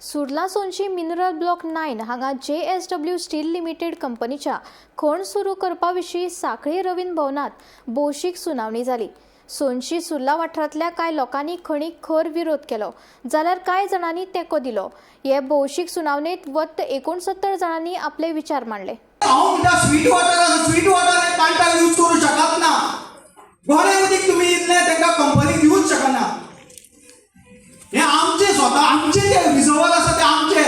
Surla सोनशी mineral block 9 हांगा JSW steel limited कंपनीच्या खण सुरू करपा विशीं सांखळी रवींद्र भवनात भौशीक सुनावणी जाली. सोनशी सुर्ला वाठारांतल्या कांय लोकांनी खणीक खर विरोध केलो जाल्यार कांय जाणांनी तेंको दिलो. हे भौशीक सुनावणेंत वट्ट 69 जाणांनी आपले विचार मांडले. हांव म्हणटा, स्वीट वॉटर आसा, स्वीट वॉटर हे प्लांटाक यूज करूं शकत ना. गोरें उदीक तुमी इतलें तांकां कंपनी दिवूच शकना. हे आमचे स्वता आमचे जे रिजर्वर आसा ते आमचे.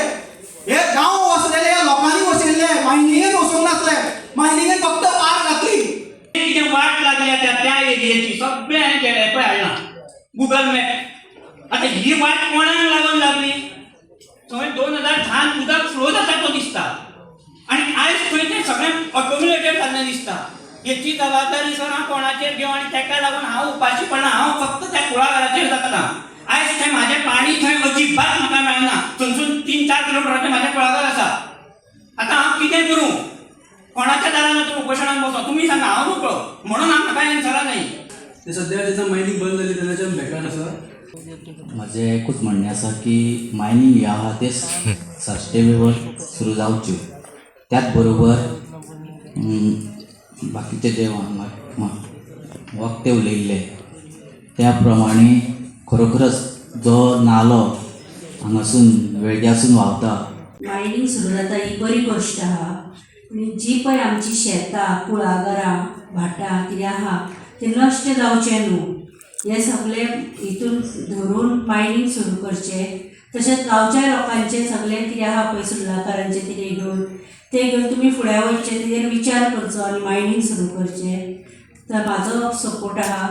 हे गांव वसलेले, ह्या लोकांनी वसयल्ले, मायनिंगेन वसूंक नासले. मायनिंगेन फक्त पार घातली. कितें वाट लागल्या त्या त्या एरियेची सगळें हांवें केलें. पळय, हाडलां गुगल मॅप. आतां ही वाट कोणाक लागून लागली? थंय 2010न उदक फ्लो जाता तो दिसता आनी आयज थंय तें सगळें ऑटोमिलेटेड जाल्लें दिसता. हेची जबाबदारी सर हांव कोणाचेर घेवं? आनी ताका लागून हांव उपाशी पडना. हांव फक्त त्या कुळागराचेर जगता. आयज थंय म्हाजें पाणी थंय अजिबात म्हाका मेळना. थंयसून 3-4 किलोमिटराचें म्हाजें कुळागर आसा. आतां हांव कितें करूं? कोणाच्या दारान वचून उपोशणाक बसो? तुमी सांगा, हांव नकळो. म्हणून हांव म्हाका एन्सरां जाय. ते सध्या जेन्ना मायनींग बंद जाली तेन्नाच्यान बेकार आसा. म्हजें एकूच म्हणणें आसा की मायनींग हें आहा तें सस्टेनेबल सुरू जावच्यो. त्याच बरोबर बाकीचे जे वक्ते उलयल्ले त्या प्रमाणे खरोखरच जो नालो हांगासून वेळग्यासून व्हांवता. मायनींग सुरू जाता ही बरी गोश्ट आहा आनी जी पळय आमची शेतां, कुळागरां, भाटां कितें आहा तें नश्ट जावचें न्हू हें सगळें हितून धरून मायनींग सुरू करचें. तशेंच गांवच्या लोकांचें सगळें कितें आहा पळय, सुर्लाकारांचें कितें घेवन, तें घेवन तुमी फुडें वचचें, तेजेर विचार करचो आनी मायनींग सुरू करचें. तर म्हाजो सपोर्ट आहा.